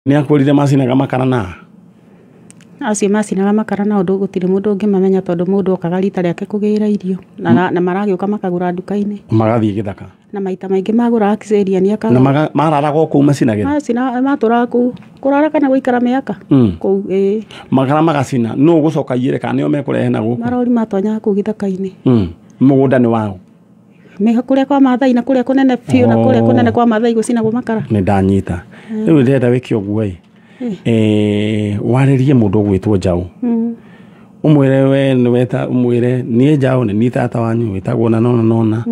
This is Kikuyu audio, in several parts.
Nĩ akwĩrire macinaga makara na Acio macinaga makara na ũndũ gũtirĩ mũndũ ũngĩmamenya tondũ mũndũ okaga rita rĩake kũgĩra irio na maragĩũka makagũra nduka-inĩ. Magathiĩ gĩthaka. Na maita maingĩ magũraga Kiserian. Na mararaga o kũu macinagĩra? Macina matũraga kũu kũrara kana gũikara mĩaka kũu, ĩĩ. Makara magacina, nũ ũgũcoka iyĩre kana nĩo mekũrehe na gũkũ? Marori matonyaga kũu gĩthaka-inĩ. Mũgũnda nĩ wao? Kũrĩa kwa Maathai na kũrĩa kũnene biũ na kũrĩa kũnene kwa Maathai gũcinagwo makara. Nĩ ndanyita. Rĩu ndĩrenda wĩke ũguo ĩ, warĩrie mũndũ ũgwĩtwo Njaũ, ũmwĩre we nĩweta, ũmwĩre niĩ Njaũ nĩ niĩ tata wanyu wĩtagwo na nona nona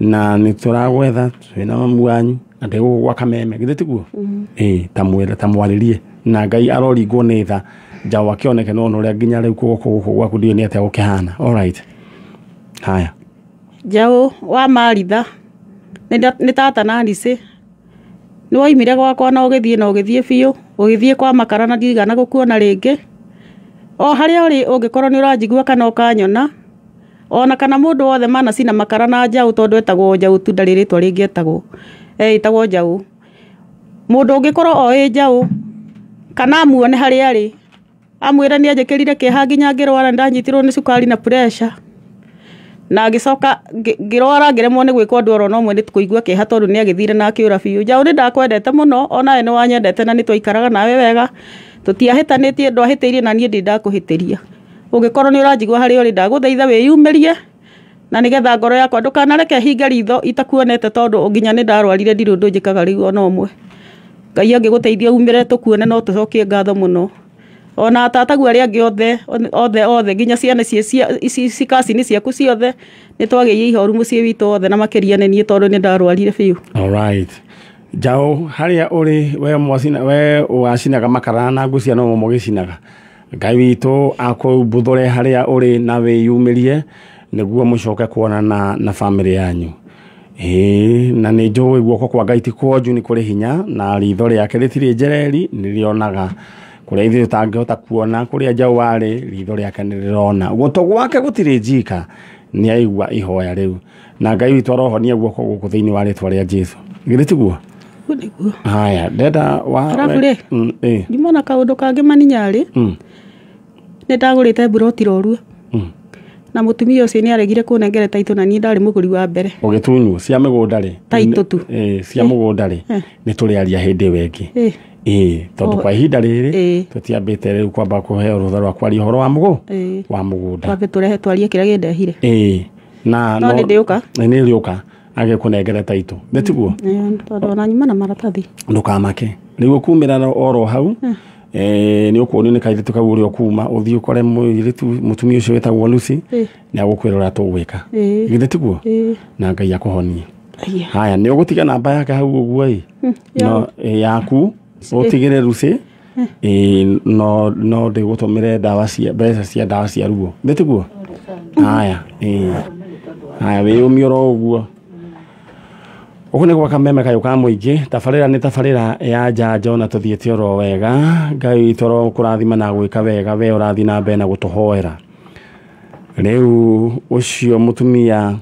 na nĩ tũragwetha twĩna mamu wanyu na ndĩ gũkũ gwa Kameme, githĩ tiguo? Ĩĩ, tamwĩre, tamwarĩrie na Ngai aroringwo nĩ tha Njaũ akĩoneke no ũrĩa nginya rĩu gũkũ gũkũ gwaku ndiũĩ nĩ atĩa gũkĩhana. Alright, haya. Njaũ wa Maritha nĩ tata na Nicĩ, nĩ woimire gwakwa na ũgĩthiĩ na ũgĩthiĩ biũ, ũgĩthiĩ kwa makara na ndigana gũkuona rĩngĩ. O harĩa ũrĩ ũngĩkorwo nĩ ũranjigua kana ũkanyona, ona kana mũndũ wothe manacina makara na Njaũ, tondũ etagwo Njaũ tu, ndarĩ rĩtwa rĩngĩ etagwo, ĩtagwo Njaũ. Mũndũ ũngĩkorwo oĩ Njaũ kana amuone harĩa arĩ, amwĩre nĩ anjĩkĩrire kĩeha nginya ngĩrwara, nĩ ndanyitirwo nĩ cukari na pressure na ngĩcoka ngĩrwara ngĩremwo nĩ gwĩka ũndũ oro na ũmwe nĩ kũigua kĩeha tondũ nĩ agĩthire na akĩũra biũ. Njaũ, nĩ ndakwendete mũno, onawe nĩ wanyendete na nĩ twaikaraga nawe wega, tũtiahĩtanĩtie, ndwahĩtĩirie na niĩ ndĩ ndakũhĩtĩria. Ũngĩkorwo nĩ ũranjigua harĩa ũrĩ, ndagũthaitha wĩyumĩrie na nĩgetha ngoro yakwa ndũkanareke hinge ritho itakuonete, tondũ nginya nĩ ndarwarire ndirĩ ũndũ njĩkaga rĩu ona ũmwe. Ngai angĩgũteithia umĩre tũkuone no tũcokie ngatho mũno. Ona tataguo arĩa angĩ othe othe othe nginya ciana ici cousin ciaku ciothe, nĩ twagĩire ihoru mũciĩ witũ wothe na makĩria nĩ niĩ tondũ nĩ ndarwarire biũ. Alright, Njaũ, harĩa ũrĩ we mwacina, we wacinaga makara na ngũ cia no mũgĩcinaga, Ngai witũ akũmbuthũre harĩa ũrĩ na wĩyumĩrie nĩguo mũcoke kuonana na bamĩrĩ yanyu. Ĩĩ, na nĩ njũĩ guoko kwa Ngai ti kuonju, nĩ kũrĩ hinya na ritho rĩake rĩtirĩ njereri, nĩ rĩonaga kũrĩa ithuĩ tũtangĩhota kuona. Kũrĩa Njaũ arĩ, ritho rĩake nĩ rĩrona, gũtũ gwake gũtirĩ njika, nĩ aigua ihoya rĩu na Ngai witũ arohonia guoko gũkũ thĩinĩ wa rĩtwa rĩa Jesu, githĩ tiguo? Ũguo nĩguo. Haya, ndenda wa Arabu rĩ, nyuma na kaũndũ kangĩ maninyarĩ. Nĩ ndagũrĩte mburoti Rorua na mũtumia ũcio nĩ aregire kũnengere taitũ na niĩ ndarĩ mũgũri wa mbere. Ũgĩtunywo cia mĩgũnda rĩ? Taitũ tu. Cia mũgũnda rĩ, nĩ tũrĩaria hĩndĩ ĩyo ĩngĩ. Ĩĩ, tondũ kwa ihinda rĩrĩ tũtiambĩte rĩu kwamba kũheo rũtha rwa kwaria ũhoro wa mũgũ wa mũgũnda. Twambe tũrehe twarie kĩrĩa kĩndehire. Ĩĩ, na No nĩ ndĩũka. Nĩ rĩũka agĩkũnengere taitũ, nĩ tiguo? Ĩĩ, tondũ ona nyuma na maratathi. Ndũkamake, rĩu ũkumĩra oro hau, nĩ ũkuonio nĩ kairĩtu kau ũrĩa ũkuma ũthiĩ ũkore mũirĩtu mũtumia ũcio wĩtagwo Lucy. Nĩ agũkwĩra ũrĩa tũgwĩka. Githĩ tiguo? Ĩĩ. Na Ngai akũhonie. Aya. Haya, nĩ ũgũtiga namba yake hau ũguo ĩ? No yaku ũtigĩre Lucy. Ĩ, no ndĩgũtũmĩre ndawa cia mbeca cia ndawa cia ruo, nĩ tiguo? Haya, ĩ, haya, wĩyũmie oro ũguo. Gũkũ nĩ gwa Kameme kayũ ka mũingĩ. Tabarĩra nĩ tabarĩra ya njanjo na tũthiĩte oro wega. Ngai witũ oro kũrathima na gwĩka wega we ũrathiĩ na mbere na gũtũhoera. Rĩu ũcio mũtumia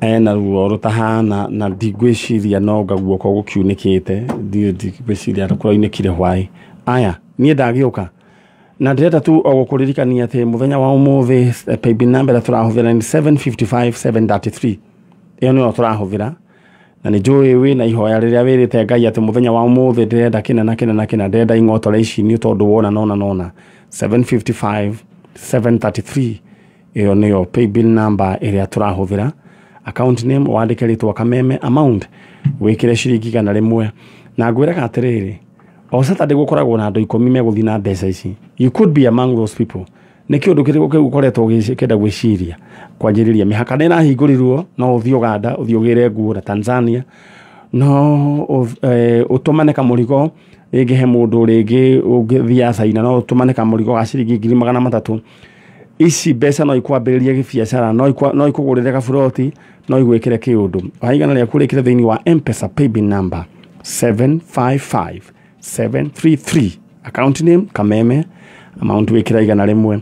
ena ruo rũtahana na ndigwĩciria nonga guoko gũkiunĩkĩte, ndigwĩciria kũraunĩkire hwaĩ aya. Niĩ ndagĩũka na ndĩrenda tu o gũkũririkania atĩ mũthenya wa ũmũthĩ, paybill number ĩrĩa tũrahũthĩra nĩ 755 733. Ĩyo nĩyo tũrahũthĩra na nĩ njũĩ wĩna ihoya rĩrĩa wĩrĩte Ngai atĩ mũthenya wa ũmũthĩ ndĩrenda kĩna na kĩna na kĩna, ndĩrenda ing'otore ici nĩ tondũ wona nona nona 755 733, ĩyo nĩyo paybill number ĩrĩa tũrahũthĩra. Account name wandĩke rĩtwa Kameme, amount wĩkĩre ciringi 100. Na ngwĩraga atĩrĩrĩ, o Saturday gũkoragwo na andũ 10 megũthiĩ na mbeca ici. You could be among those people. Nĩ kĩũndũ kĩrĩkũ kĩu ũkoretwo ũkĩenda gwĩciria kwanjĩrĩria? Mĩhaka nĩ ĩrahingũrirwo, no ũthiĩ Ũganda, ũthiĩ ũgĩre nguo na Tanzania, no ũtũmane kamũrigo rĩngĩ he mũndũ rĩngĩ ũngĩthiaga China, no ũtũmane kamũrigo ga ciringi 300,000. Ici mbeca no ikwambĩrĩrie gĩbiacara, no ikũgũrĩre gaburoti, no igwĩkĩre kĩũndũ. Wa 100 rĩaku rĩkĩre thĩinĩ wa M-Pesa paybill number 755 733, account name Kameme, amount wĩkĩra 100.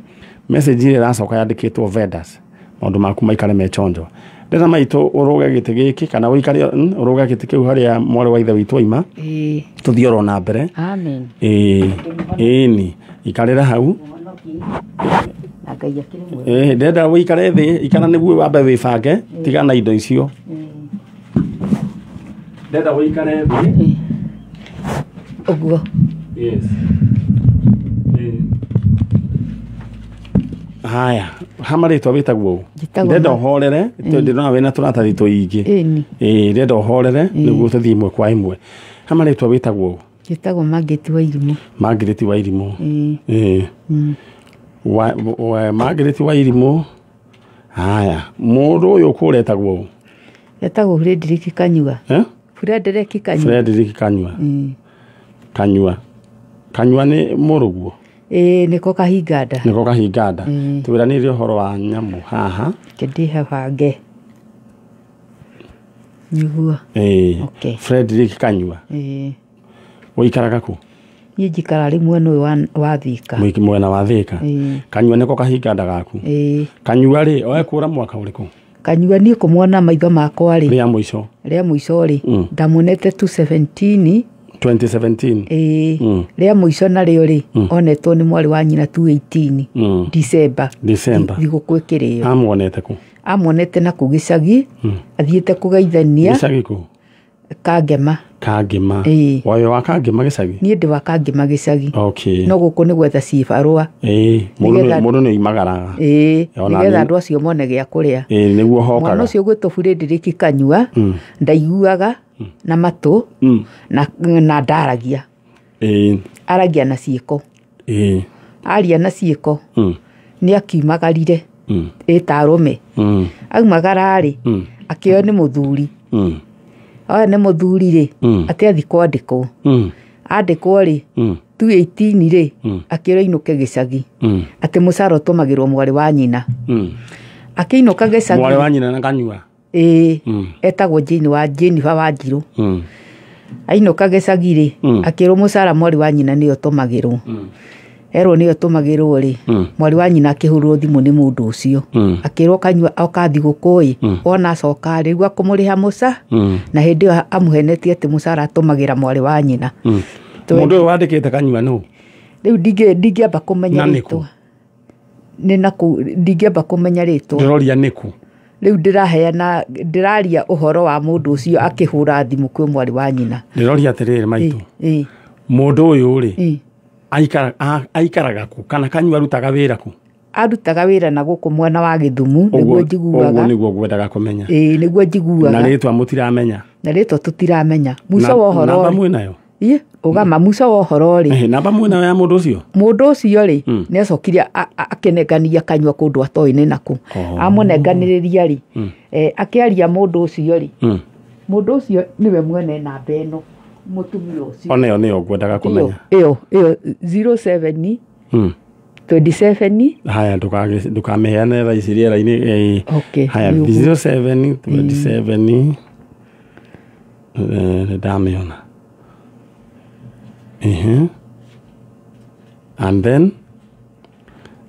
Message ĩrĩa ĩracoka yandĩkĩtwo vendors, maũndũ maku maikare me chonjo. Ndĩrenda maitũ ũrũge gĩtĩ gĩkĩ kana ũikare ũrũge gĩtĩ kĩu harĩa mwarĩ wa ithe witũ aima. Tũthiĩ oro na mbere. Amen. Ĩni ikarĩra hau. Ndĩrenda ũikare thĩ, ikara nĩguo wambe wĩbange, tigana indo icio. Ndĩrenda ũikare thĩ. Ũguo. Yes. Haya, ha marĩtwa wĩtagwo ũ? Ndĩrenda ũhorere, ndĩrona wĩna tũratathi tũingĩ. Ndĩrenda ũhorere nĩguo tũthiĩ ĩmwe kwa ĩmwe. Ha marĩtwa wĩtagwo ũ? Njĩtagwo Margaret Wairimũ. Margaret Wairimũ. Margaret Wairimũ. Haya, mũndũ ũyũ kũretagwo ũ? Etagwo Frederick Kanyua. Frederick Kanyua. Frederick Kanyua. Kanyua. Kanyua nĩ mũrũguo? Nĩko kahinganda. Nĩko kahinganda. Twĩranĩire ũhoro wa nyamũ haha. Kĩndĩhabange. Nĩguo. Okay. Frederick Kanyua. Ũikaraga kũ? Niĩ njikara rĩ mwena ũyũ wa Thika. Mwena wa Thika. Kanyua nĩko kahinganda gaku. Kanyua rĩ, oe kũra mwaka ũrĩkũ? Kanyua niĩ kũmuona maitho makwa rĩ. Rĩa mũico. Rĩa mũico rĩ. Ndamuonete 2017. 2017. Rĩa mũico narĩo rĩ, onetwo nĩ mwarĩ wa nyina 2018. December. December. Thigũkũ ĩkĩrĩo. Amuonete kũ? Amuonete na kũ gĩcagi, athiĩte kũgeithania. Gĩcagi kũ? Kangema. Kangema. Wayo wa Kangema gĩcagi? Niĩ ndĩ wa Kangema gĩcagi. Okay. No gũkũ nĩ gwetha cibarũa. Mũndũ nĩ oimagaraga. Nĩgetha andũ acio mone gĩa kũrĩa. Nĩguo hokaga. Mwana ũcio ũgwĩtwo Frederick Kanyua, ndaiguaga na matũ na ndaragia. Aragia na ciĩko. Aria na ciĩko. Nĩ akiumagarire. Ĩta arũme. Aumagara rĩ, akĩoyo nĩ mũthuri. Oya nĩ mũthuri rĩ, atĩ athi kwandĩkwo. Andĩkwo rĩ, 2018 rĩ, akĩrwo ainũke gĩcagi. Atĩ mũcara ũtũmagĩrwo mwarĩ wa nyina. Akĩinũka gĩcagi. Mwarĩ wa nyina na Kanyua? Etagwo Jane wa Jennifer Wanjirũ. Ainũka gĩcagi rĩ, akĩrwo mũcara mwarĩ wa nyina nĩwe ũtũmagĩrwo. Erwo nĩwe ũtũmagĩrwo rĩ, mwarĩ wa nyina akĩhũrĩrwo thimũ nĩ mũndũ ũcio. Akĩrwo Kanyua oka thigũkũ ĩ, wona acoka rĩ, rĩu akũmũrĩha mũca, na hĩndĩ ĩyo amũhenetie atĩ mũcara atũmagĩra mwarĩ wa nyina. Mũndũ ũyũ wandĩkĩte Kanyua nũ? Rĩu ndingĩamba kũmenya rĩtwa. Nĩ nakũ ndingĩamba kũmenya rĩtwa. Ndĩroria nĩkũ? Rĩu ndĩraheana, ndĩraria ũhoro wa mũndũ ũcio akĩhũra thimũ kwĩ mwarĩ wa nyina. Ndĩroria atĩrĩrĩ maitũ. Mũndũ ũyũ rĩ, aikaraga kũ? Kana Kanyua arutaga wĩra kũ? Arutaga wĩra na gũkũ mwena wa Gĩthumu, nĩguo njiguaga. Ũguo nĩguo ngwendaga kũmenya. Nĩguo njiguaga. Na rĩtwa mũtiramenya? Na rĩtwa tũtiramenya. Mũico wa ũhoro. Namba mwĩnayo? Ũgama mũico wa ũhoro rĩ. Namba mwĩnayo ya mũndũ ũcio? Mũndũ ũcio rĩ, nĩ acokire akĩnengania Kanyua kũndũ atoĩ nĩ nakũ. Amũnenganĩrĩria rĩ, akĩaria mũndũ ũcio rĩ. Mũndũ ũcio nĩwe mwene namba ĩno. Mũtumia ũcio. Ona ĩyo nĩyo ngwendaga kũmenya. Ĩyo 07 27. Haya, ndũkamĩheane thaa ici rĩera-inĩ. Haya, 07 27. Ndamĩona. And then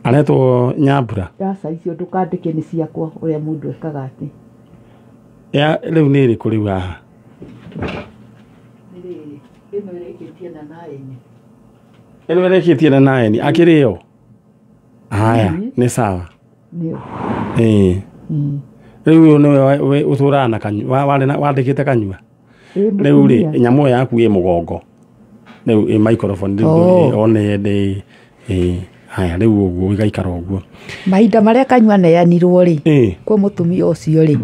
aretwo Nyambura. Aca icio ndũkandĩke nĩ ciakwa ũrĩa mũndũ ekaga atĩ. Ya rĩu nĩ ĩrĩkũ rĩu haha? Ĩno ĩrĩkĩtie na 9. Ĩno ĩrĩkĩtie na 9 akĩrĩ yo. Haya, nĩ sawa. Nĩyo. Rĩu ũyũ nĩwe ũtũraga na Kanyua, wandĩkĩte Kanyua. Rĩu rĩ, nyamũ ĩyo yaku ĩ mũgongo. Rĩu ĩ microphone rĩu one ndĩ. Haya, rĩu ũguo ĩgaikara ũguo. Mahinda marĩa Kanyua neanirwo rĩ, kwĩ mũtumia ũcio rĩ,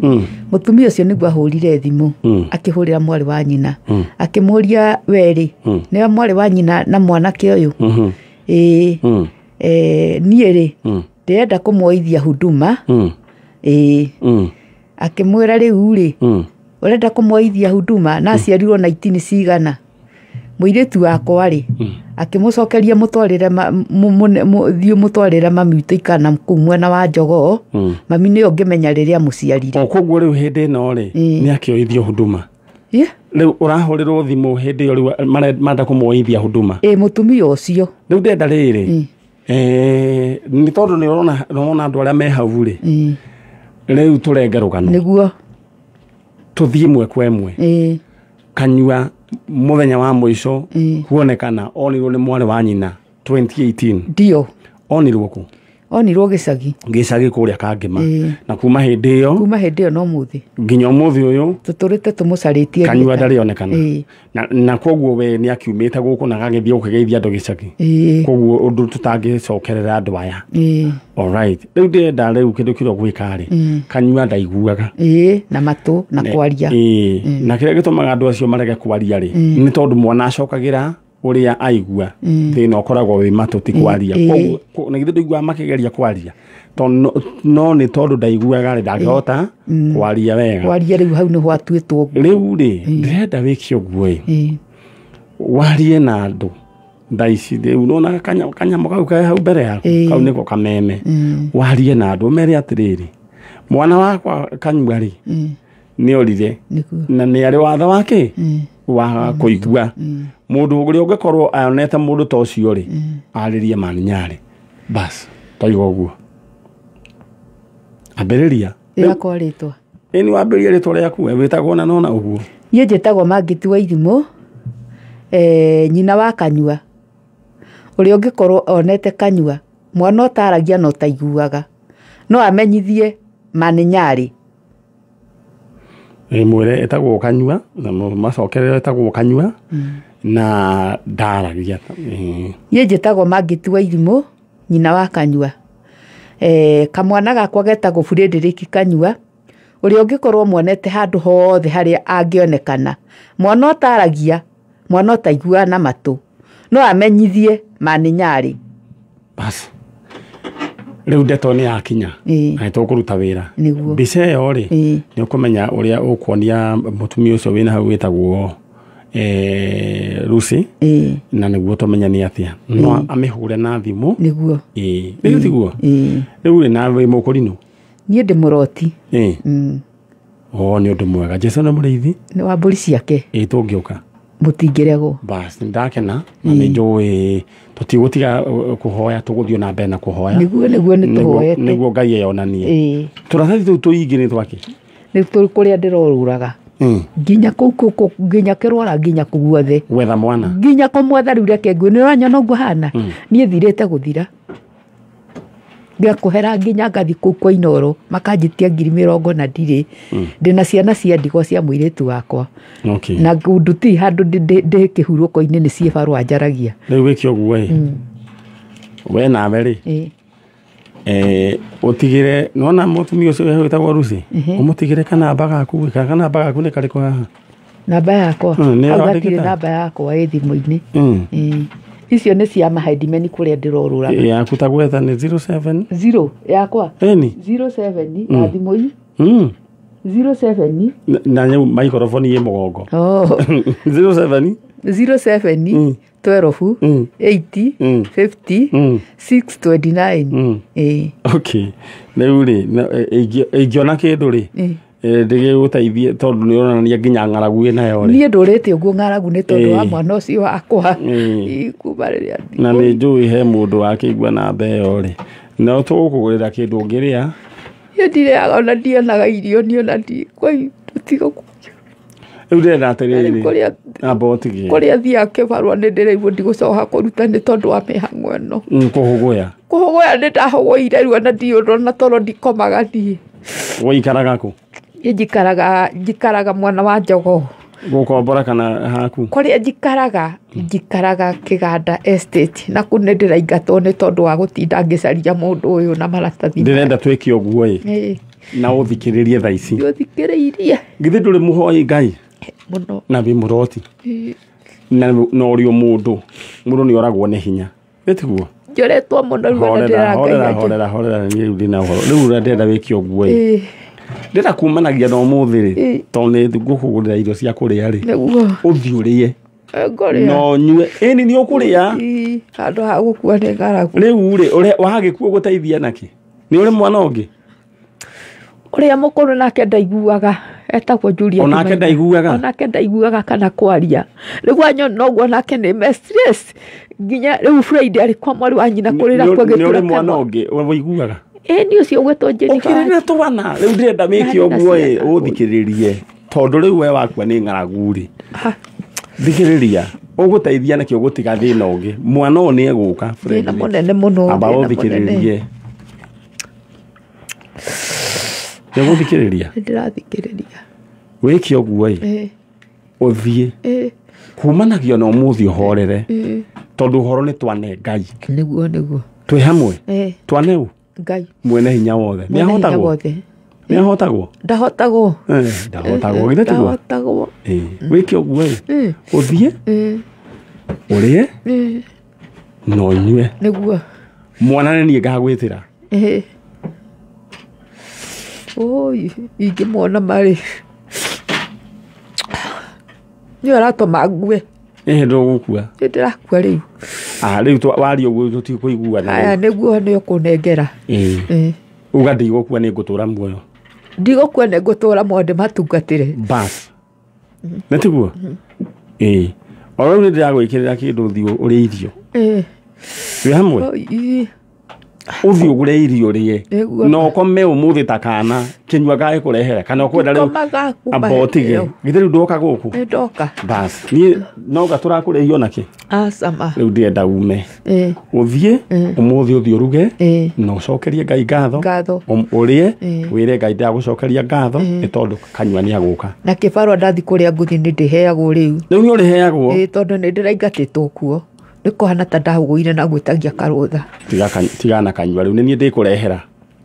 mũtumia ũcio nĩguo ahũrire thimũ, akĩhũrĩra mwarĩ wa nyina, akĩmũria we rĩ, nĩwe mwarĩ wa nyina na mwanake ũyũ? Niĩ rĩ, ndĩrenda kũmuoithia huduma. Akĩmwĩra rĩu rĩ, ũrenda kũmuoithia huduma na aciarirwo 19 cigana? Mũirĩtu wakwa rĩ, akĩmũcokeria mũtwarĩre thiĩ mũtwarĩre mami witũ ikana kũu mwena wa Jogoo, mami nĩwe ũngĩmenya rĩrĩa mũciarire. O koguo rĩu hĩndĩ ĩno rĩ, nĩ akĩoithio huduma. Rĩu ũrahũrĩrwo thimũ hĩndĩ ĩyo rĩu marenda kũmuoithia huduma. Mũtumia ũcio. Rĩu ndĩrenda rĩrĩ, nĩ tondũ nĩ ũrona andũ arĩa me hau rĩ, Rĩu tũrenge rũgano. Nĩguo. Tũthiĩ ĩmwe kwa ĩmwe. Kanyua mũthenya wa mũico kuonekana onirwo nĩ mwarĩ wa nyina 2018. Ndio. Onirwo kũ? Onirwo gĩcagi. Gĩcagi kũrĩa Kangĩma. Na kuma hĩndĩ ĩyo. Kuma hĩndĩ ĩyo no mũthĩ. Nginya ũmũthĩ ũyũ. Tũtũrĩte tũmũcarĩtie. Kanyua ndarĩ onekana. Na koguo we nĩ akiumĩte gũkũ na agagĩthiĩ gũkĩgeithia andũ gĩcagi. Koguo ũndũ tũtangĩcokerera andũ aya. All right. Rĩu ndĩrenda rĩu kĩndũ kĩrĩa ũgwĩka rĩ. Kanyua ndaiguaga. Na matũ na kwaria. Na kĩrĩa gĩtũmaga andũ acio marege kwaria rĩ. Nĩ tondũ mwana acokagĩra ũrĩa aigua. Thĩna ũkoragwo wĩ matũ ti kwaria. Koguo na githĩ ndũiguaga makĩgeria kwaria. No nĩ tondũ ndaiguaga rĩ ndangĩhota kwaria wega. Kwaria rĩu hau nĩho atuĩtwo. Rĩu rĩ ndĩrenda wĩke ũguo ĩ. Warie na andũ thaa ici rĩu nĩwona kanyamũ kau ke hau mbere yaku kau nĩko kameme. Warie na andũ ũmere atĩrĩrĩ mwana wakwa Kanyua rĩ nĩ orire na nĩ arĩ watho wake wa kũigua. Mũndũ ũrĩa ũngĩkorwo onete mũndũ ta ũcio rĩ arĩrie Maninyarĩ. Bas toiga ũguo. Ambĩrĩria. Rĩakwa rĩtwa. Ĩni wambĩrĩria rĩtwa rĩaku wĩtagwo na nona ũguo. Niĩ njĩtagwo Mangĩti wa Irimũ, nyina wa Kanyua. Ũrĩa ũngĩkorwo onete Kanyua, mwana ũtaragia na ũtaiguaga, no amenyithie Maninyarĩ. Mwĩre ĩtagwo Kanyua, na macokerere ĩtagwo Kanyua, na ndaragia. Niĩ njĩtagwo Mangĩti wa Irimũ, nyina wa Kanyua. Kamwana gakwa getagwo Frederick Kanyua, ũrĩa ũngĩkorwo mwonete handũ hothe harĩa angĩonekana. Mwana ũtaragia, mwana ũtaiguaga na matũ, no amenyithie Maninyarĩ. Bas. Rĩu ndeto nĩ yakinya. Na nĩtũkũruta wĩra. Mbica ĩyo rĩ nĩ ũkũmenya ũrĩa ũkuonia mũtumia ũcio wĩna hau wĩtagwo Lucy. Na nĩguo tũmenye nĩ atĩa. No amĩhũre na thimũ. Nĩguo. Rĩu tiguo. Rĩu rĩ nawe wĩ mũkũrinũ? Niĩ ndĩ mũroti. O nĩ ũndũ mwega. Jesũ nĩ mũrĩithi? Nĩ wa mbũri ciake. Tũngĩũka. Mũtingĩregwo. Bas, nĩndakena na nĩnjũĩ tũtigũtiga kũhoya, tũgũthiĩ na mbere na kũhoya. Nĩguo nĩguo nĩtũhoete. Nĩguo Ngai eyonanie. Tũratathi tũu tũingĩ nĩ twakĩ? Nĩ kũrĩa ndĩrorũraga. Nginya kũu nginya kĩrwara nginya kũu guothe. Gwetha mwana. Nginya kũmwetha rĩu reke ngwĩre nĩ ũranyona ũguo hana. Niĩ thirĩte gũthira. Ngakũhera nginya ngathi kũu kwa Inooro makanjĩtia 40,000 na ndirĩ. Ndĩna ciana cia ndigwa cia mũirĩtu wakwa. Na nduti handũ ndĩ kĩhurũko-inĩ nĩ ciĩ barũa njaragia. Rĩu wĩke ũguo ĩ. We nawe rĩ. Ũtigĩre nĩwona mũtumia ũcio wĩtagwo Lucy. Ũmũtigĩre kanamba gaku, kanamba gaku nĩ karĩkũ haha? Namba yakwa. Hau hatirĩ namba yakwa ĩ thimũ-inĩ. Icio nĩ cia mahedimeni kũrĩa ndĩrorũraga. Yaku ta gwetha nĩ 07 0 yakwa. Ĩni. 07 ya thimũ. 07 na rĩu microphone ĩ mũgongo. 07 07 12 80 50 629. Okay. Rĩu rĩ ingĩona kĩndũ rĩ ndĩgĩgũteithie tondũ nĩ ũronania nginya ng'aragu ĩnayo rĩ. Niĩ ndũrĩte ũguo ng'aragu nĩ tondũ wa mwana ũcio wakwa. Kuma rĩrĩa na nĩ njũĩ he mũndũ wakĩigua namba ĩyo rĩ. No tũgũkũgũrĩra kĩndũ ũngĩrĩa. Niĩ ndirĩaga ona ndionaga irio niĩ ona tũtigũkũrĩa. Rĩu ndĩrenda atĩrĩrĩ amba ũtige. Kũrĩa thiaga kĩbarũa nĩ ndĩraigua ndigũcoka kũruta nĩ tondũ wa mĩhang'o ĩno. Kũhũgũya. Kũhũgũya nĩ ndahũgũire rĩu ona ndiũĩ ũndũ ona toro ndikomaga niĩ. Ũikaraga kũ? Niĩ njikaraga mwena wa Jogoo. Gũkombora kana haku? Kũrĩa njikaraga, njikaraga Kĩganda Estate na kũu nĩ ndĩraingatwo nĩ tondũ wa gũtinda ngĩcaria mũndũ ũyũ na maratathi. Ndĩrenda twĩke ũguo ĩ. Na ũthikĩrĩrie thaa ici. Ũthikĩrĩirie. Githĩ ndũrĩ mũhoi Ngai? Mũno. Na wĩ mũroti. Na ũrĩ o mũndũ. Mũndũ nĩ oragwo nĩ hinya. Ĩ tiguo? Njoretwo mũno rĩu ona ndĩra Ngai. Horera horera niĩ rĩu ndĩna ũhoro. Rĩu ũrĩa ndĩrenda wĩke ũguo ĩ. Ndĩrenda kumanagia na ũmũthĩ rĩ tondũ nĩ ngũkũgũrĩra irio cia kũrĩa rĩ. Ũthiĩ ũrĩe. No nyue. Ĩni nĩ ũkũrĩa. Handũ ha gũkua nĩ ng'aragu. Rĩu rĩ wagĩkua gũteithia nakĩ? Nĩ ũrĩ mwana ũngĩ? Ũrĩa mũkũrũ nake ndaiguaga etagwo Juliet. Onake ndaiguaga. Onake ndaiguaga kana kwaria. Rĩu anyona ũguo nake nĩ stress. Nginya rĩu Friday arĩ kwa mwarĩ wa nyina kũrĩra kwagĩtura. Nĩ ũrĩ mwana ũngĩ ũiguaga? Ĩ ni ũcio ũgwĩtwo Jennifer. Ũkĩrĩ na twana rĩu ndĩrenda wĩke ũguo ĩ ũthikĩrĩrie tondũ rĩu we wakua nĩ ng'aragu rĩ. Thikĩrĩria ũgũteithia nĩkĩ ũgũtiga thĩna ũngĩ mwana ũyũ nĩ egũka thĩna mũnene mũno. Amba ũthikĩrĩrie. Nĩ ũgũthikĩrĩria? Ndĩrathikĩrĩria. Wĩke ũguo ĩ ũthiĩ kumanagio na ũmũthĩ ũhorere tondũ ũhoro nĩ twane Ngai. Nĩguo nĩguo. Twĩ hamwe twane ũ Ngai mwene hinya wothe. Nĩ ahotagwo? Nĩ ahotagwo? Ndahotagwo. Ndahotagwo githĩ tiguo? Ndahotagwo. Wĩke ũguo ĩ ũthiĩ ũrĩe na ũnyue. Nĩguo. Mwana nĩ niĩ ngagwĩtĩra. Oi ingĩmuona marĩ nĩ aratũma ngue. Ĩhĩ ndũgũkua. Nĩ ndĩrakua rĩu. Rĩu waria ũguo tũtikũiguana. Aya nĩguo nĩ ũkũnengera. Uga ndigũkua nĩ ngũtũra muoyo. Ndigũkua nĩ ngũtũra muoyo ndĩmatungatĩre. Bas. Nĩ tiguo? Ĩĩ. O rĩu nĩ ndĩragwĩkĩrĩra kĩndũ ũthiĩ ũrĩe irio. Twĩ hamwe? Ũthiĩ ũgũre irio ũrĩe. Na ũkome ũmũthĩ ta kana kĩnyua gagĩkũrehere kana ũkwenda rĩu amba ũtige. Githĩ rĩu ndwoka gũkũ? Nĩ ndoka. Bas. Niĩ no nga tũrakũrĩhio nakĩ? Aca ma. Rĩu ndĩrenda ume. Ũthiĩ ũmũthĩ ũthiĩ ũruge na ũcokerie Ngai ngatho. Ũrĩe wĩre Ngai ndagũcokeria ngatho nĩ tondũ kanyua nĩ agũka. Na kĩbarũa ndathi kũrĩa ngũthiĩ nĩ ndĩheagwo rĩu. Rĩu nĩ ũrĩheagwo? Ĩĩ tondũ nĩ ndĩraingatĩtwo kuo. Nĩ kũhana ta ndahũgũire na gwĩtagia karũtha. Tigana kanyua rĩu nĩ niĩ ndĩkũrehera.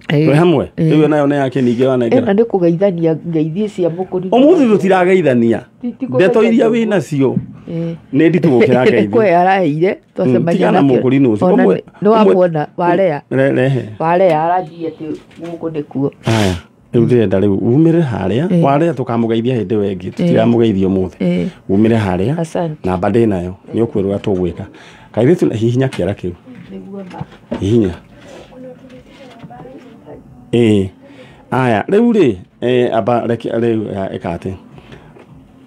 Twĩ hamwe? Rĩu nayo nĩ yake ningĩ wanengera. Ĩno nĩ kũgeithania ngeithie cia mũkũrinũ. Ũmũthĩ tũtirageithania. Ndeto iria wĩ nacio nĩ nditũ gũkĩra ngeithi. Nĩ kũhe araheire twacemania Tigana mũkũrinũ ũcio. Nĩ wamuona warea. Rehe. Warea aranjia atĩ gũkũ nĩkuo. Haya. Rĩu ndĩrenda rĩu umĩre harĩa warĩa tũkamũgeithia hĩndĩ ĩyo ĩngĩ tũtiramũgeithia ũmũthĩ. Umĩre harĩa namba ndĩ nayo nĩ ũkwĩrwo ũrĩa tũgwĩka. Kairĩtu hihinya kĩara kĩu. Hihinya. Ĩĩ. Aya rĩu rĩ amba reke rĩu ĩka atĩ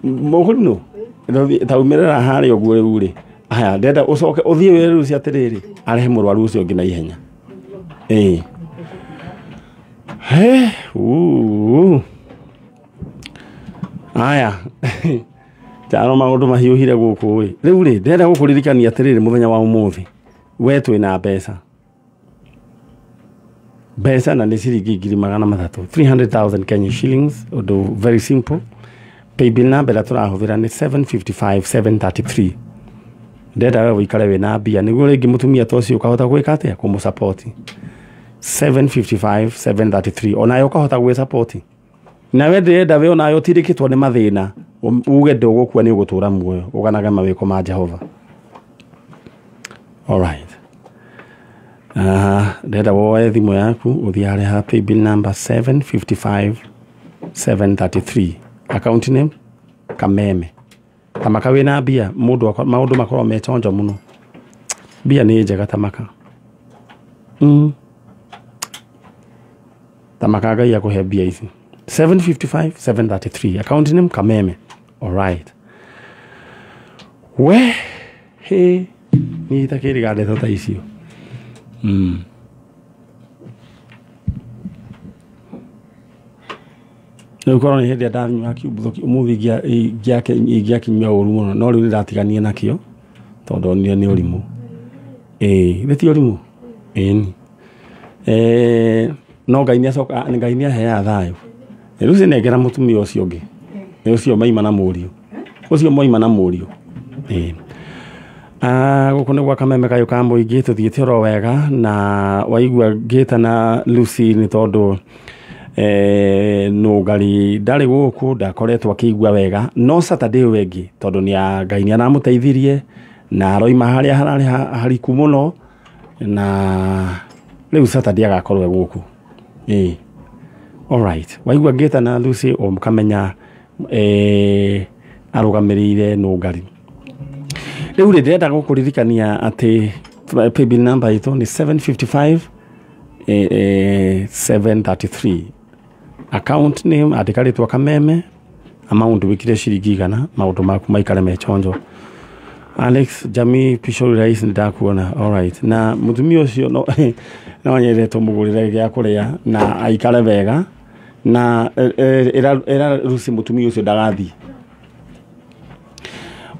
mũkũrinũ ta umĩrĩra harĩa ũguo rĩu rĩ. Aya ndĩrenda ũcoke ũthiĩ wĩre rĩu atĩrĩrĩ arehe mũrwaru ũcio ũngĩ na ihenya. Ĩĩ. He, Aya. Taro maũndũ mahiũhire gũkũ ĩ. Rĩu rĩ ndĩrenda gũkũririkania atĩrĩrĩ mũthenya wa ũmũthĩ we twĩna mbeca. Mbeca na nĩ ciringi 300,000 300,000 Kenya shillings ũndũ very simple. Paybill number ĩrĩa tũrahũthĩra nĩ 755 733. Ndĩrenda we ũikare wĩna mbia nĩguo rĩngĩ mũtumia ta ũcio ũkahota gwĩka atĩa kũmũsupport. 755 733 onayo ũkahota gwĩsupport. Nawe ndĩrenda we onayo ũtirĩkĩtwo nĩ mathĩna uge ndũgũkua nĩ ũgũtũra muoyo ũganage mawĩko ma Jehova. Alright. Ndĩrenda woe thimũ yaku ũthiĩ harĩa ha paybill number 755 733 account name Kameme. Tamaka wĩna mbia mũndũ maũndũ makorwo me chonjo mũno. Mbia nĩ njega tamaka. Tamaka Ngai akũhe mbia ici. 755 733 account name Kameme. Alright. We he ni itakĩrĩga ndeto ta icio. Rĩu korwo nĩ hĩndĩ ĩrĩa ndanyua kiumbuthũki ũmũthĩ ingĩakĩnyua ũru mũno no rĩu nĩndatigania nakĩo tondũ onire nĩ ũrimũ. Ĩĩ githĩ ti ũrimũ? Ĩni. No Ngai nĩacoka Ngai nĩaheaga thayũ. Rĩu cinengera mũtumia ũcio ũngĩ. Nĩ ũcio maima na mũriũ. Ũcio moima na mũriũ. Ĩĩ. Gũkũ nĩ gwa Kameme kayũ ka mũingĩ tũthiĩte oro wega na waigua ngĩtana Lucy nĩ tondũ Nũngari ndarĩ gũkũ ndakoretwo akĩigua wega no Saturday ĩyo ĩngĩ tondũ nĩ Ngai nĩ aramũteithirie na aroima harĩa hararĩ hariku mũno na rĩu Saturday agakorwo e gũkũ. Ĩĩ. Alright. Waigua ngĩtana Lucy ũkamenya arũgamĩrĩire Nũngari. Rĩu rĩ ndĩrenda gũkũririkania atĩ paybill number itũ nĩ 755 733 account name andĩka rĩtwa Kameme amount wĩkĩre ciringi 100 maũndũ maku maikare me chonjo. Alex Jamii Pishori Rais ndakuona. All right. Na mutumia ucio no no nyende tumugurire gĩa kũrĩa na aikare wega na era rusi mutumia ucio ndagathi.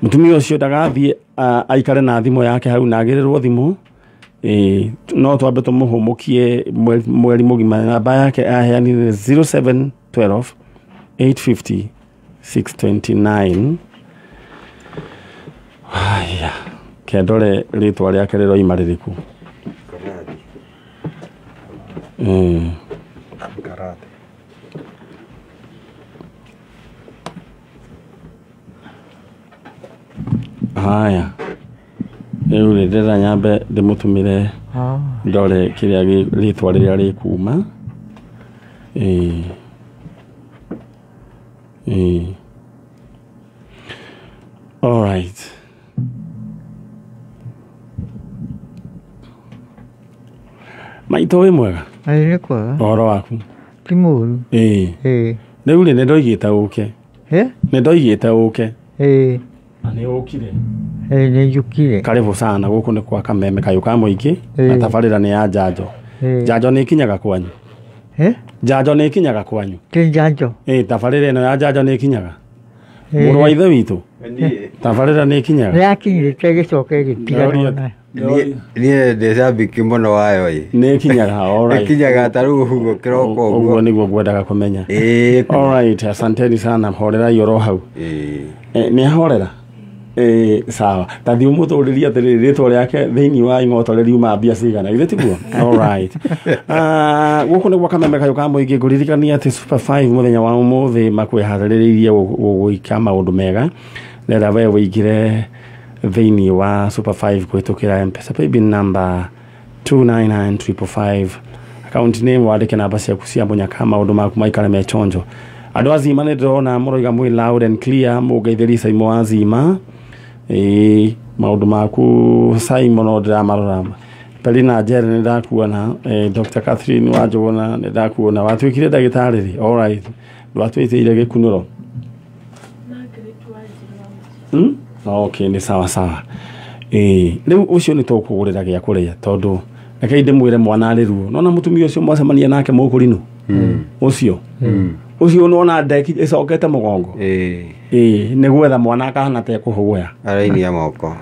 Mutumia ucio ndagathi aikare na thimũ yake hau na agĩrĩrwo thimũ. No twambe tũmũhũmũkie mweri mũgima. Namba yake aheanire 0712 850 629. Haya, kendore rĩtwa rĩake rĩroima rĩrĩkũ? Karate. Haya, rĩu rĩ ndĩrenda nyambe ndĩmũtũmĩre ndore kĩrĩa rĩtwa rĩrĩa rĩkuma. All right. Maitũ wĩ mwega? Nĩ kwega. Ũhoro waku? Ti mũru. Rĩu rĩ nĩndoigĩte ũke. Nĩndoigĩte ũke. Na nĩ ũkire? Nĩ njũkire. Karibu sana gũkũ nĩ kwa Kameme kayũ ka mũingĩ na tabarĩra nĩ ya njanjo. Njanjo nĩ ĩkinyaga kwanyu? Njanjo nĩ ĩkinyaga kwanyu? Kĩ njanjo? Tabarĩra ĩno ya njanjo nĩ ĩkinyaga? Mũrũ wa ithe witũ? Tabarĩra nĩ ĩkinyaga? Nĩ yakinyĩte ĩgĩcoka ĩgĩtiganwo nayo. Niĩ ndĩ cambĩki mũno wayo ĩ. Nĩ ĩkinyaga, all right. Ĩkinyaga ta rĩu ũguo kĩroko ũguo. Ũguo nĩguo ngwendaga kũmenya. All right, asanteni sana, horerai oro hau. Nĩ ahorera? Sawa. Ta thiĩ ũmũtũrĩrie atĩrĩrĩ rĩtwa rĩake thĩinĩ wa ing'oto rĩriuma mbia cigana. Githĩ tiguo? All right. Gũkũ nĩ gwa Kameme kayũ ka mũingĩ. Ngũririkania atĩ Super 5 mũthenya wa ũmũthĩ makwĩharĩrĩirie gũgwĩka maũndũ mega. Rera we wĩingĩre thĩinĩ wa Super 5 kũhĩtũkĩra M-Pesa paybill number 299555. Account name wandĩke namba ciaku cia mũnyaka maũndũ maku maikare me chonjo. Andũ azima nĩ ndĩrona mũroiga mwĩ loud and clear mũngeithĩrie Simon wa Zima. Maũndũ maku Simon no ndĩramarora. Pelina Njere nĩ ndakuona, Dr. Catherine Wanjũgũna nĩ ndakuona. Watuĩkire ndagĩtarĩ rĩ? All right. Ndwatuĩtĩire gĩkunũro? Okay, nĩ sawa sawa. Rĩu ũcio nĩ tũkũgũrĩra gĩa kũrĩa tondũ reke ndĩmwĩre mwana arĩ ruo. Nona mũtumia ũcio mwacemania nake mũkũrinũ? Ũcio. Ũcio nona ndeki ĩcokete mũgongo. Nĩ gwetha mwana akahana ta ekũhũya. Arainia moko.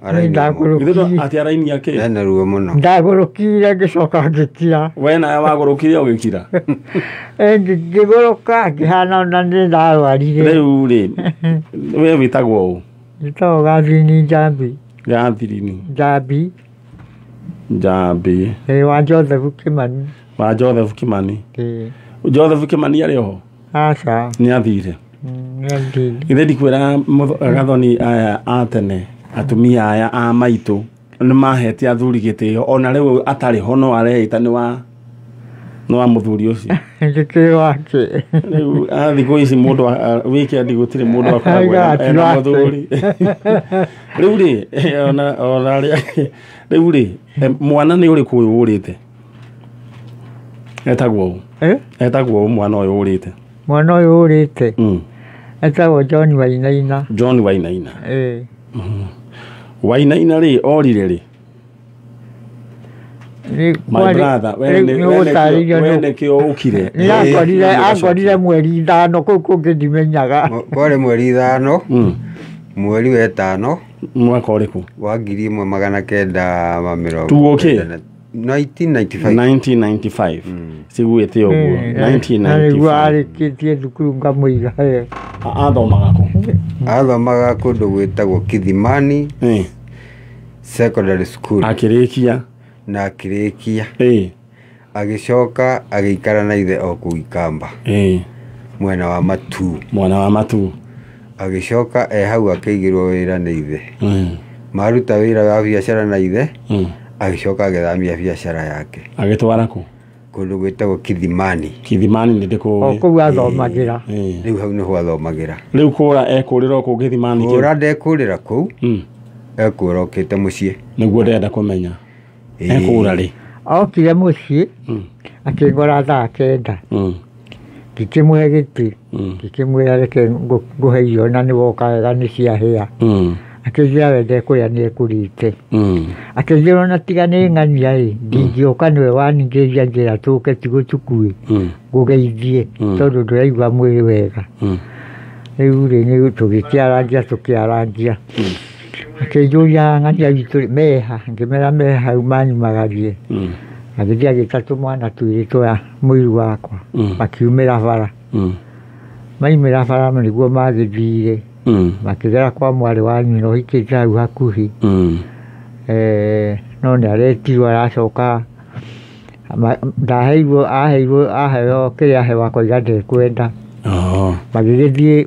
Atĩ arainia kĩ? Ena ruo mũno. Ndagũrũkire ngĩcoka ngĩkira. We nawe wagũrũkire ũgĩkira? Ngĩgũrũka ngĩhana ona nĩ ndarwarire. Rĩu rĩ, we wĩtagwo ũ? Njĩtagwo Gathirini Njambi. Gathirini Njambi. Njambi. Wa Joseph Kimani. Wa Joseph Kimani. Joseph Kimani arĩ oho? Aca. Nĩ athire. Nĩ athire. Ithe ndikwĩra Gathoni aya a tene atumia aya a maitũ nĩ mahete athuri gĩtĩo ona rĩu atarĩ ho no areita nĩ wa mũthuri ũcio. Gĩtĩo wake. Rĩu thikũ ici mũndũ weekend gũtirĩ mũndũ akoragwo ena mũthuri. Rĩu rĩ ona rĩu rĩ mwana nĩ ũrĩkũ ũyũ ũrĩte? Etagwo ũ? Etagwo ũ mwana ũyũ ũrĩte? Mwana ũyũ ũrĩte? Etagwo John Wainaina. John Wainaina. Wainaina rĩ orire rĩ? My brother, we nĩkĩo ũkire. Angorire mweri 5 kũu kũngĩ ndimenyaga. Kwarĩ mweri 5 mweri wa 5 mwaka ũrĩkũ? Wa 1990. Tuoke? 1995. 1995. Siguĩte ũguo. 1995. Nĩguo arĩkĩtie thukuru ngamũiga. Athomaga kũ? Athomaga kũndũ gwĩtagwo Kithimani Secondary School. Akĩrĩkia? Na akĩrĩkia. Agĩcoka agĩikara na ithe o kũu Ikamba. Mwena wa Matuu. Mwena wa Matuu. Agĩcoka e hau akĩigĩrwo wĩra nĩ ithe. Maruta wĩra wa biacara na ithe. Agĩcoka agĩthamia biacara yake. Agĩtwara kũ? Kũndũ gwĩtagwo Kithimani. Kithimani nĩ ndĩkũĩ. O kũu athomagĩra. Rĩu hau nĩho athomagĩra. Rĩu kũra ekũrĩra o kũu Kithimani? Kũra ndekũrĩra kũu. Ekũra okĩte mũciĩ. Nĩguo ndĩrenda kũmenya. Ekũra rĩ? Okire mũciĩ akĩngora thaa 9. Ngĩkĩmũhe gĩtĩ. Ngĩkĩmwĩra reke ngũhe irio na nĩ woka wega nĩ ciahĩa. Akĩnjĩra we ndekũrĩa nĩekũrĩte. Akĩnjĩra ona tiga nĩ ng'ania ĩ, ndingĩũka nĩwe waningĩrĩria njĩra tũke tigũtukue ngũgeithie tondũ ndũraigua mwĩrĩ wega. Rĩu rĩ nĩ tũgĩkĩarangia. Akĩnjũria ng'ania witũ meha, ngĩmera meha hau manyumagarie. Agĩthiĩ agĩta tũmwana twĩrĩ twa mũiru wakwa makiumĩra bara. Maumĩra bara nĩguo magĩthire. Makĩgera kwa mwarĩ wa nyina ũhikĩte hau hakuhĩ. No nĩ aretirwo aracoka ndaheirwo aheirwo aheo kĩrĩa aheo akoiga ndekwenda. Magĩgĩthiĩ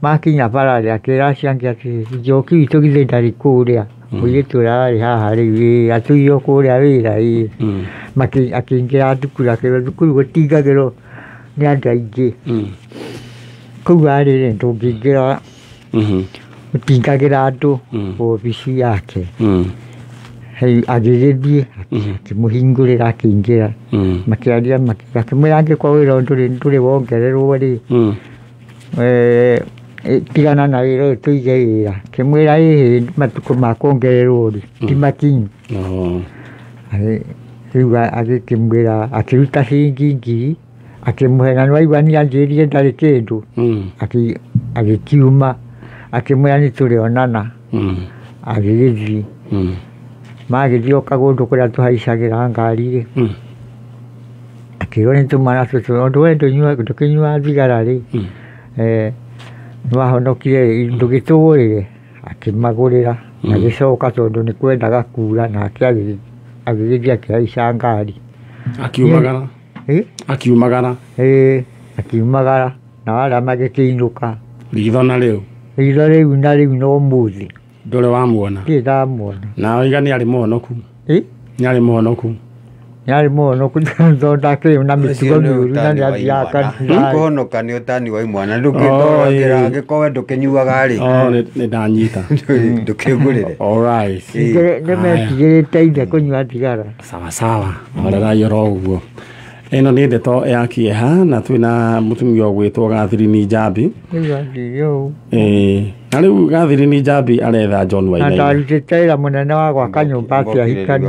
makinya bara rĩ akĩra acio angĩ atĩrĩ Njoki witũ githĩ ndarĩ kũrĩa mũirĩtu ũrĩa ararĩ haha rĩu ĩĩ atũirwo kũrĩa wĩra ĩĩ. Akĩingĩra thukuru akĩrwo thukuru gũtingagĩrwo nĩ andũ aingĩ. Kũu arĩ rĩ ndũngĩingĩra gũtingagĩra andũ obici yake. Agĩgĩthiĩ akĩmũhingũrĩra akĩingĩra. Makĩaria akĩmwĩra angĩkorwo wĩra ndũrĩ wongererwo rĩ tigana na wĩra ũyũ tũige wĩra. Akĩmwĩra ĩhĩ matukũ ma kuongererwo rĩ ti makinyu. Rĩu agĩkĩmwĩra akĩruta ciringi 1,000 akĩmũhe na nĩwaigua nĩanjĩrire ndarĩ kĩndũ. Agĩkiuma akĩmwĩra nĩtũrĩonana. Agĩgĩthiĩ. Magĩthiĩ o kagũndũ kũrĩa tũhaicagĩra ngari rĩ. Akĩrwo nĩ tũmwana tũtũ tondũ we ndũkĩnyuaga thigara rĩ nĩwahonokire rĩ ndũgĩtũgũrĩre. Akĩmagũrĩra magĩcoka tondũ nĩ kwendaga kura nake agĩgĩthiĩ akĩhaica ngari. Akiumagara? Akiumagara? Ĩĩ akiumagara na arĩa magĩkĩinũka. Ritho na rĩu? Ritho rĩu na rĩu no ũmũthĩ. Ndũrĩ wamuona? Ndirĩ ndamuona. Na oiga nĩ arĩ mũhonoku? Nĩ arĩ mũhonoku? Nĩ arĩ mũhonoku tondũ ndakĩrĩ na mĩtugo mĩũru na nĩ athiaga kanitha. Kũhonoka nĩ ũtani wa imwana ndũngĩtwaragĩra angĩkorwo we ndũkĩnyuaga rĩ. Nĩ ndanyita. Ndũkĩgũrĩre. Alright. Nĩmetigĩrĩte ithe kũnyua thigara. Sawa sawa. Horerai oro ũguo. Ĩno nĩ ndeto ya kĩeha na twĩna mũtumia ũgwĩtwo Gathirini Njambi. Na rĩu Gathirini Njambi aretha John Wainaina. Na ndarutĩte wĩra mũnene wa gwaka nyũmba atĩ ahikanie.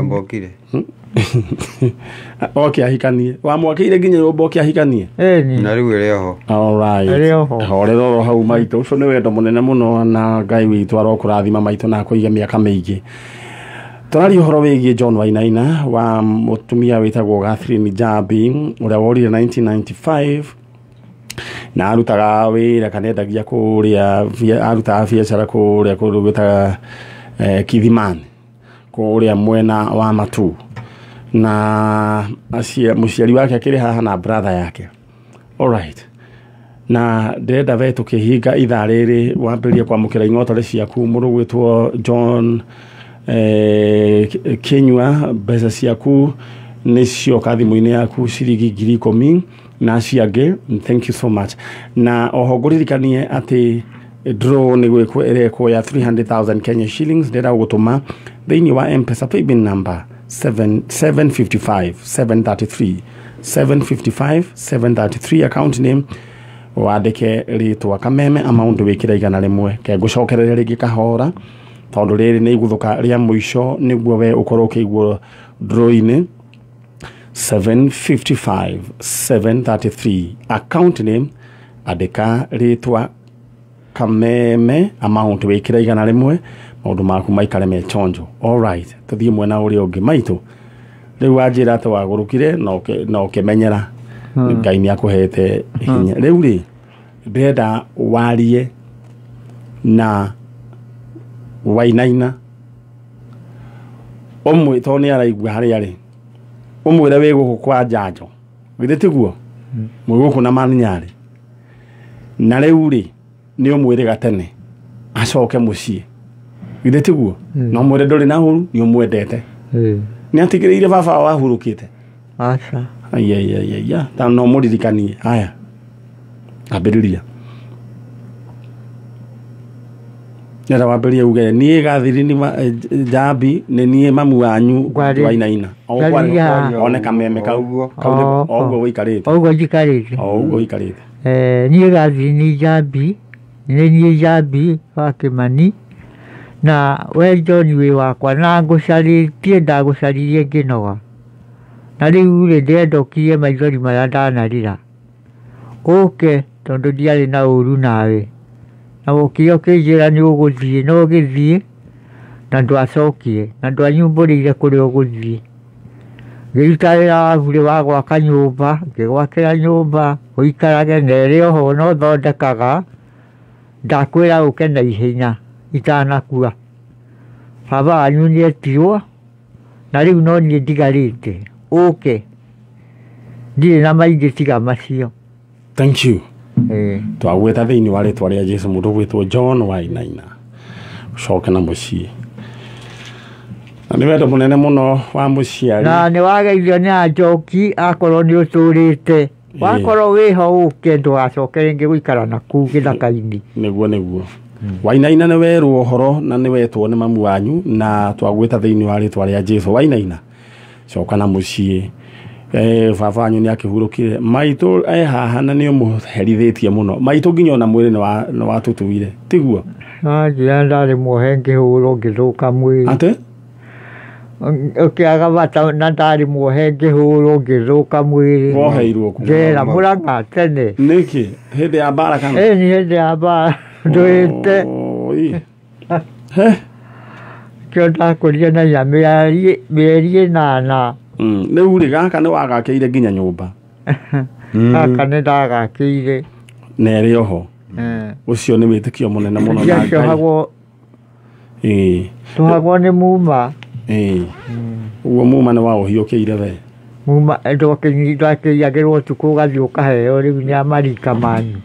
Oke ahikanie. Wamwakĩire nginya nyũmba oke ahikanie? Ĩni. Na rĩu ĩrĩ oho. Alright. Ĩrĩ oho. Horera oro hau maitũ. Ũcio nĩ wendo mũnene mũno na Ngai witũ arokũrathima maitũ na akũige mĩaka mĩingĩ. Tũraria ũhoro wĩgiĩ John Wainaina wa mũtumia wĩtagwo Catherine Njambi ũrĩa worire 1995 na arutaga wĩra kana endagia kũrĩa arutaga biacara kũrĩa kũndũ gwĩtaga Kithimani kũrĩa mwena wa Matu na mũciari wake akĩrĩ haha na brother yake. Alright. Na ndĩrenda we tũkĩhinga ithaa rĩrĩ wambĩrĩrie kwamũkĩra ing'otore ciaku mũndũ gwĩtwo John Kinyua mbeca ciaku nĩ cioka thimũ-inĩ yaku ciringi 10,000 na acio angĩ. Thank you so much. Na oho ngũririkanie atĩ draw nĩ gwĩkwo ĩrekwo ya 300,000 Kenya shillings ndĩrenda gũgũtũma thĩinĩ wa M-Pesa paybill number 755 733 755 733 account name wandĩke rĩtwa Kameme amount wĩkĩre 100 ke ngũcokereria rĩngĩ kahora tondũ rĩrĩ nĩ iguthũka rĩa mũico nĩguo we ũkorwo ũkĩiguo draw-inĩ 755 733 account name andĩka rĩtwa Kameme amount wĩkĩre 100 maũndũ maku maikare me chonjo. Alright, tũthiĩ mwena ũrĩa ũngĩ maitũ. Rĩu wanjĩra atĩ wagũrũkire na ũkĩmenyera Ngai nĩ akũhete hinya. Rĩu rĩ ndĩrenda warie na Wainaina ũmwe tondũ nĩ araigua harĩa arĩ ũmwĩre wĩ gũkũ kwa Njanjo githĩ tiguo mwĩ gũkũ na Maninyarĩ na rĩu rĩ nĩ ũmwĩre gatene acoke mũciĩ githĩ tiguo na ũmwĩre ndũrĩ na huru nĩ ũmwendete nĩ atigĩrĩire baba wahurũkĩte. Aca. Aiya ta no mũririkanie. Haya ambĩrĩria nera wambĩrĩria uge niĩ Gathirini Njambi nĩ niĩ mamu wanyu Wainaina one Kameme kau ũguo wĩikarĩte ũguo njikarĩte o ũguo wĩikarĩte. Niĩ Gathirini Njambi nĩ niĩ Njambi wa Kĩmani Na we John wĩ wakwa na ngũcarĩtie ndagũcaririe ngĩnoga. Na rĩu rĩ ndĩrenda ũkirie maithori marĩa ndanarĩra. Ũke tondũ ndiarĩ na ũru nawe. Na wokire ũkĩnjĩra nĩ ũgũthiĩ na ũgĩthiĩ na ndwacokire na ndwanyumbũrĩire kũrĩa ũgũthiĩ. Ngĩruta wĩra wa burĩ wa gwaka nyũmba, ngĩgwakĩra nyũmba ũikarage na ĩrĩ oho na ũthondekaga. Ndakwĩra ũke na ihenya itanakua. Baba wanyu nĩetirwo na rĩu no niĩ ndigarĩte. Ũke. Ndirĩ na maingĩ tiga macio. Thank you. Twagwĩta thĩinĩ wa rĩtwa rĩa Jesu mũndũ gwĩtwo John Wainaina. Ũcoke na mũciĩ. Na nĩ wendo mũnene mũno wa mũciari. Na nĩ wageithio nĩ Anjoki akorwo nĩ ũtũrĩte. Wakorwo wĩho ũke ndũgacoke rĩngĩ gũikara na kũu gĩthaka-inĩ. Nĩguo nĩguo. Wainaina nĩ werwo ũhoro na nĩ wetwo nĩ mamu wanyu na twagwĩta thĩinĩ wa rĩtwa rĩa Jesu. Wainaina coka na mũciĩ. Baba wanyu nĩ akĩhurũkire. Maitũ haha na nĩ ũmũherithĩtie mũno. Maitũ nginya ona mwĩrĩ nĩ watutuire. Tiguo? Njĩra ndarĩ muohe ngĩhũrwo ngĩthũka mwĩrĩ. Atĩ? Ũkĩaga bata na ndarĩ muohe ngĩhũrwo ngĩthũka mwĩrĩ. Woheirwo kũ? Njera Mũrang'a tene. Nĩkĩ? Hĩndĩ ya mbara kana? Nĩ hĩndĩ ya mbara. Ndũĩte. He? Kĩo ndakũrire na hinya mĩeri ĩnana. Rĩu rĩ gaka nĩ wagakĩire nginya nyũmba. Gaka nĩ ndagakĩire. Na ĩrĩ oho. Ũcio nĩ wĩtĩkio mũnene mũno na Ngai. Tũhagwo nĩ muma. Ũguo muma nĩ waũhiũkĩire we. Muma ndwakĩiyagĩrwo ũtukũ ũgathiĩ ũkaheo rĩu nĩ amarika manyu.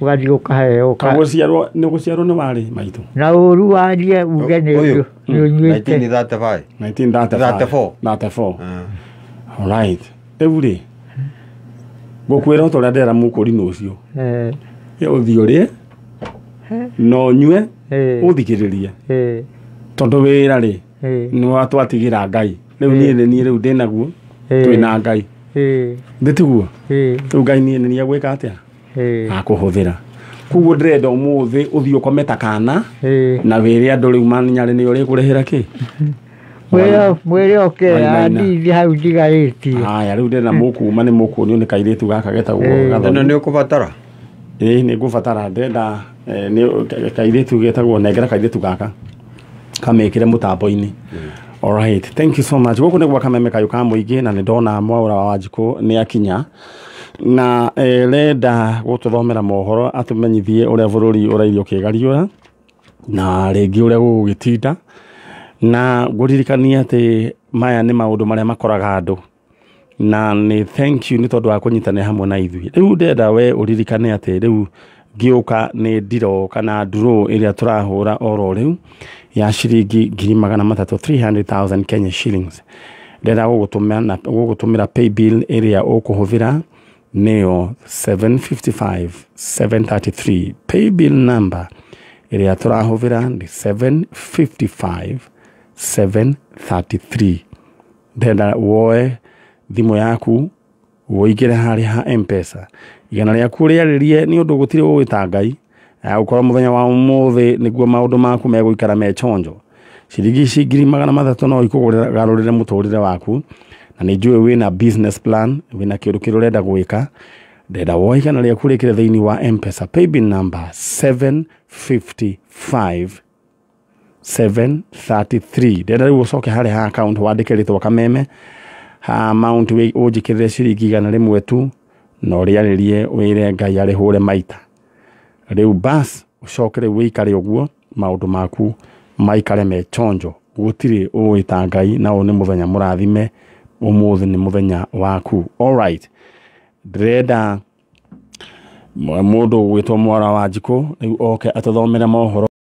Ũgathiĩ ũkaheo. Nĩ gũciarwo nĩ warĩ maitũ. Na ũru warie uge nĩ ũnyuĩte. 1935. 1934. 34. All right. Rĩu rĩ ngũkwĩra ũta ũrĩa ndĩrera mũkũrinũ ũcio. Ũthiĩ ũrĩe na ũnyue ũthikĩrĩrie. Tondũ wĩra rĩ nĩ watwatigĩra Ngai. Rĩu niĩ nĩ niĩ rĩu ndĩnaguo twĩna Ngai. Ndĩtiguo? Rĩu Ngai niĩ nĩ niĩ egwĩka atĩa? Akũhũthĩra. Koguo ndĩrenda ũmũthĩ ũthiĩ ũkome ta kana na wĩre andũ rĩu manyarĩ nĩ ũrĩkũrĩhĩra kĩ? Mwĩre oke andithi hau ndigarĩtie. Haya rĩu ndĩrenda mũkuma nĩ mũkuonio nĩ kairĩtu gaka getagwo Gathoni. Ĩno nĩ ũkũbatara? Ĩĩ nĩ ngũbatara ndĩrenda nĩ kairĩtu getagwo nengera kairĩtu gaka kamĩkĩre mũtambo-inĩ. All right, thank you so much. Gũkũ nĩ gwa Kameme kayũ ka mũingĩ na nĩ ndona Mwaũra wa Wanjikũ nĩ akinya na renda gũtũthomera mohoro atũmenyithie ũrĩa bũrũri ũrairio ũkĩgariũra na rĩngĩ ũrĩa gũgũgĩtinda na ngũririkania atĩ maya nĩ maũndũ marĩa makoraga andũ na nĩ thank you nĩ tondũ wa kũnyitanĩra hamwe na ithuĩ. Rĩu ndĩrenda we ũririkane atĩ rĩu ngĩũka nĩ ndiro kana nduro ĩrĩa tũrahũra oro rĩu ya ciringi 300,000 300,000 Kenya shillings. Ndĩrenda gũgũtũmĩra pay bill ĩrĩa ũkũhũthĩra nĩyo 755 733. Pay bill number ĩrĩa tũrahũthĩra nĩ 755 733. Ndĩrenda woe thimũ yaku ũingĩre harĩa ha M-Pesa igana rĩaku rĩarĩrie nĩ ũndũ gũtirĩ ũĩ ta Ngai. Gũkorwo mũthenya wa ũmũthĩ nĩguo maũndũ maku megũikara me chonjo. Ciringi ici 300,000 no ikũgarũrĩre mũtũrĩre waku na nĩ njũĩ wĩna business plan wĩna kĩũndũ kĩrĩa ũrenda gwĩka. Ndĩrenda woe igana rĩaku rĩkĩre thĩinĩ wa M-Pesa paybill number 755 733. Ndĩrenda rĩu ũcoke harĩa ha account wandĩke rĩtwa Kameme ha amount ũnjĩkĩrĩre ciringi 100 tu na ũrĩarĩrie wĩre Ngai arĩhũre maita. Rĩu bas ũcoke rĩu wĩikare ũguo maũndũ maku maikare me chonjo. Gũtirĩ ũĩ ta Ngai na ũyũ nĩ mũthenya mũrathime ũmũthĩ nĩ mũthenya waku. All right. Ndĩrenda mũndũ ũgwĩtwo Mwaũra wa Wanjikũ rĩu oke atũthomere mohoro.